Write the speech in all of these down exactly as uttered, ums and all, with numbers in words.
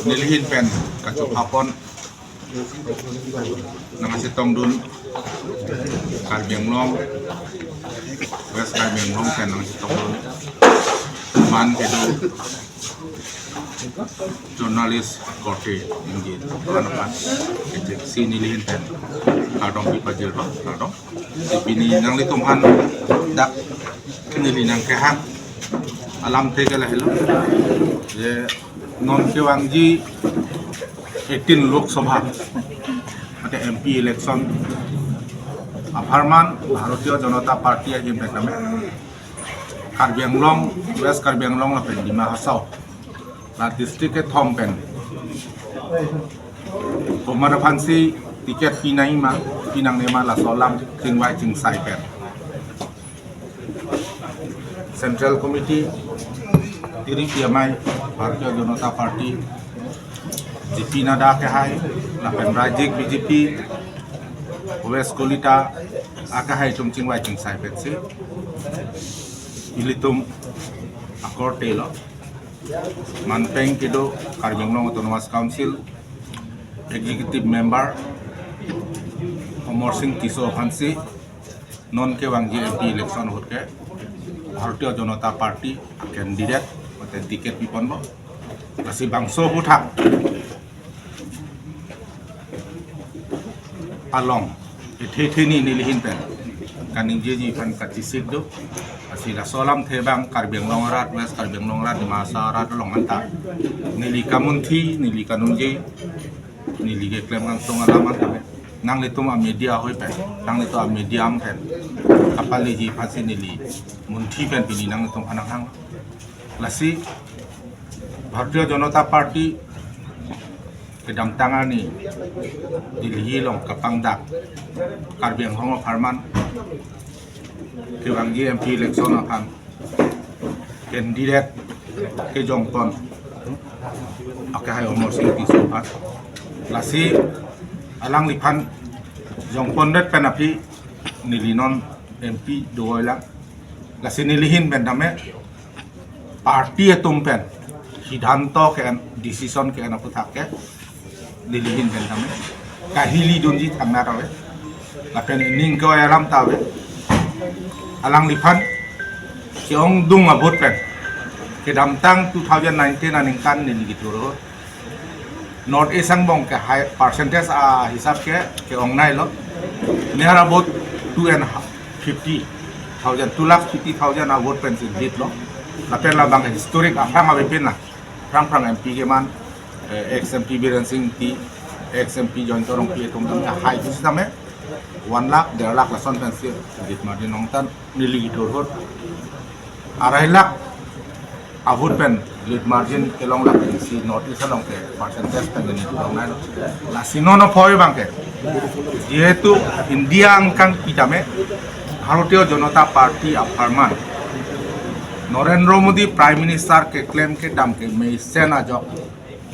Nelihin pen kachopapon nangchetongdun, Karbi Anglong, West Karbi Anglong pen nangchetongdun, man kedo journalist korte ningje, man apa, si nelihin pen kardom pipajirlo, kardom. Pini nanglitum aphan dak neli nangkehang alamthe ke lahelo. Je non kevangji eighteen Lok Sabha mate M P election apharman Bharatiya Janata Party ahin pen tame Karbi Anglong, West Karbi Anglong lapen Dima Hasao, la district kethom pen komat aphansi ticket pinangma, pinangnema, laso alam chingvai chingsai pen Central Committee, tiri P M I, Bharatiya Janata Party, J P Nadda akehai, lapen Rajyik B J P, West Kolita akehai atum chingvai chingsai pensi ilitum akorte lo. Manpeng kedo Karbi Anglong Autonomous Council Executive Member Amarsing Tisso aphansi non kevangji M P election ahut ke Bharatiya Janata Party candidate mate ticket piponlo. Lasi bangso aphuthak along ethe theni nelihin pen kaningjeji aphan kachesik do. Lasi laso alamthe abang Karbi Anglong arat, West Karbi Anglong arat, Dima Hasao arat along anta neli kamunthi, neli kaningje, neli keklem kangsong alam anta nanglitum a-media ahoi pen, nanglitum a-medium pen kapaleji aphansi neli munthi pen pini nanglitum aphan nanghang. Lasi Bharatiya Janata Party kedamtang arni Delhi along kapangdak Karbi Anglong apharman kevangji M P election aphan candidate kejongpon akehai Amarsing Tisso aphan. Lasi alangliphan jongpondet pen aphi neli non M P dovoi lang. Lasi nelihin pen tame party atum pen siddhanto ke-en, decision ke-en aphuthak ke nelihin pen tame kahili dunji thangnat ave. Lapen ining ke-oi alam ta ave. Alangliphan ke-ongdung a-vote pen kedamtang two thousand nineteen aningkan neli kethur ahut North East angbong ke high percentage ahisap ke ke-ongnailo. Near about two and fifty thousand, two lakh fifty thousand a-vote pensi lead lo. Lapen labang historic aphrang avepin la. Aphrang phrang M P keman, eh, ex M P Biren Singh Ingti, ex M P Jayanta Rongpi atum tame high pusitame one lakh, der lakh lason pensi lead margin ongtan neli kethur ahut. Arai lakh a-vote pen lead margin kelong lake isi North East along ke percentage pen neli kelong nai. Lasi non aphoi abang ke, jehetu India angkang pitame Bharatiya Janata Party apharman Narendra Modi Prime Minister keklem kedam kemesen ajok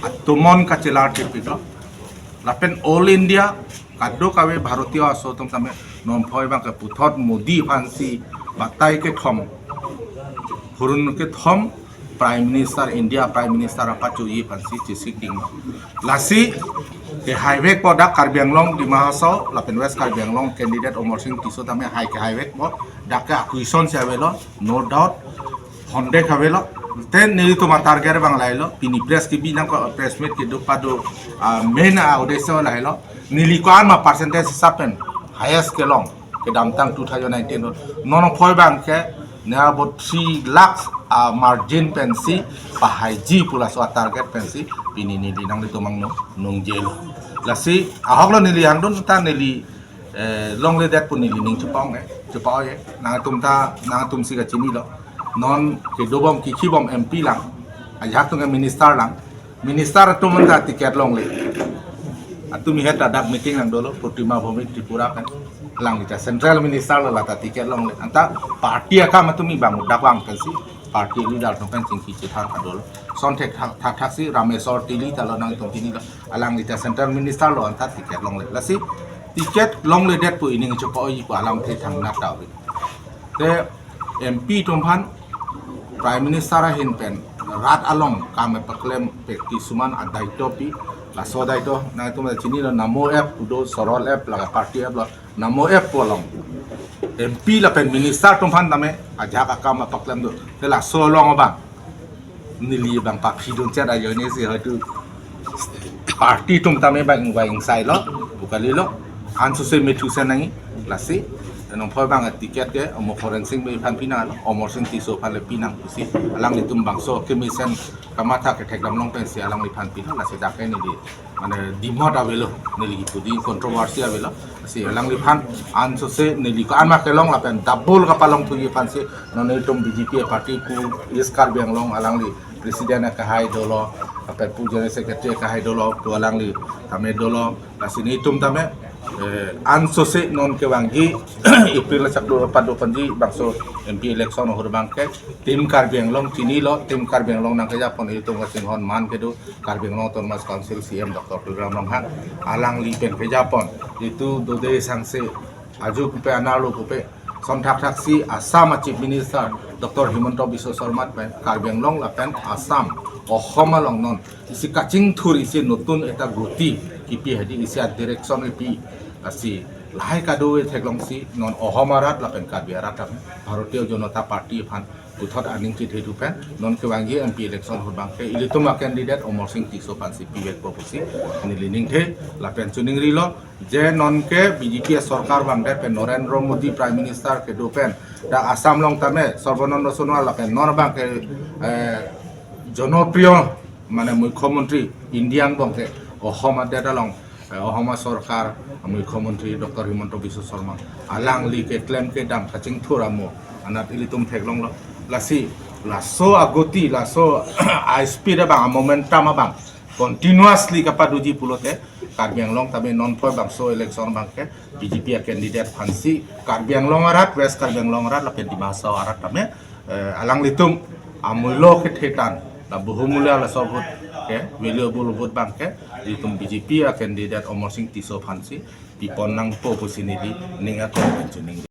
atomon kachelar tipiklo. Lapen All India kadokave Bharatiya aso atum tame non aphoi abang ke puthot Modi aphansi batai kethom, hurun kethom Prime Minister, India Prime Minister apachoji aphansi chesik ding. Lasi kehai vekpo dak Karbi Anglong, Dima Hasao lapen West Karbi Anglong candidate Amarsing Tisso tame hai kehai vekpo, dak ke akui asonsi avelo, no doubt, hundred avelo. Te nelitum a-target abang lahelo, pini press kebi nangkok, press meet kedo pado, ah, main a-uddesho lahelo. Neli ko-an ma percentage hisap pen highest kelong kedamtang two thousand nineteen ahut. Non aphoi abang ke near about three lakhs a-margin pensi pahaiji pu laso a-target pensi pini neli nanglitum angno nungjelo. Lasi ahoklo neli hangdun ta neli, eh, longledet pu neli ning chepa-ong, eh, chepa-oi, eh. Nangtum ta, nangtumsi kachinilo. Non kedobom kikhibom M P lang, ajahak atum ke minister lang. Minister atum anta ticket longle. Atum ihet ladak meeting nangdolo, Protima Bhowmik Tripura pen. Alangli ta central minister lo, lata ticket longle. Anta party akam atum ibang dak vang pensi party leader atum pen chingki chethan kadolo. Lason thek thak thak si Rameshwar Teili ta lo, nangtum chinilo. Alangli ta central minister lo, anta ticket longle. Lasi ticket longledet pu ining chepa-oi pu alamthe thangnat ta ave. Te M P atum aphan Prime Minister ahin pen rat along kam paklem pe kisuman adaito pi, laso adaito nangtum chinilo, Namo app pu do, Sorol app, laga party app lo, Namo app pu along M P lapen minister atum aphan tame ajahak akam paklem do. Te laso along abang neli abang paphi dun chet ajoine si hoitu party atum tame bang ingvai ingsailo, pu kalilo, ansose methu sen nangji, lasi nonphoi abang ticket ke Amo Khorensing Bey aphan pinanglo, Amarsing Tisso aphan le pinang pusi alanglitum bangso kemesen kamatha kethek damlong pensi alangliphan pilo, lasi dak ke neli mane dimot avelo, neli kipudi controversy avelo, lasi alangliphan ansose neli ko-an ma kelong lapen double kapalongthuji aphansi non itum B J P party pu East Karbi Anglong alangli president akehai dolo, lapen pu general secretary akehai dolo, pu alangli tame dolo, lasi nelitum tame eh, ansose non kevangji April achak do pado ponji bangso M P election ahut abang ke Team Karbi Anglong chinilo, Team Karbi Anglong nangkejapon itum kachinghon man kedo Karbi Anglong Autonomous Council C E M Doctor Tuliram Ronghang, alangli pen kejapon itum dode sangse, aju pupe, anerlo pupe, son thakthaksi Assam a Chief Minister Doctor Himanta Biswa Sarma pen Karbi Anglong lapen Assam, Ohom along non isi kachingthur, isi notun ekta goti kipi hadi, isi a direction kipi, lasi lahai kadokave theklongsi non Ohom arat lapen Karbi arat tame Bharatiya Janata Party aphan puthot aning chithe thu pen non kevangji M P election ahut abang ke ilitum a candidate Amarsing Tisso aphansi pivekpo pusi neli ningthe lapen chiningrilo, je non ke B J P sorkar vangdet pen, Narendra Modi Prime Minister kedo pen, dak Assam along tame Sarbananda Sonowal lapen non abang ke eh, jonopriyo mane Mukhyamantri India angbong ke Ohom adet along, eh, Ohom sorkar Mukhyamantri Doctor Himanta Biswa Sarma, alangli keklem kedam kachingthur amo anat ilitum theklonglo. Lasi laso agoti, laso a speed abang, a momentum abang continuously kapadoji pulote Karbi Anglong tame nonphoi bangso election abang ke B J P a candidate aphansi Karbi Anglong arat, West Karbi Anglong arat lapen Dima Hasao arat tame eh, alanglitum amullo kethe tan, la bohumulya laso vote ke, valuable vote abang ke ilitum B J P a candidate Amarsing Tisso aphansi pipon nangpo pusi neli ning akon chining.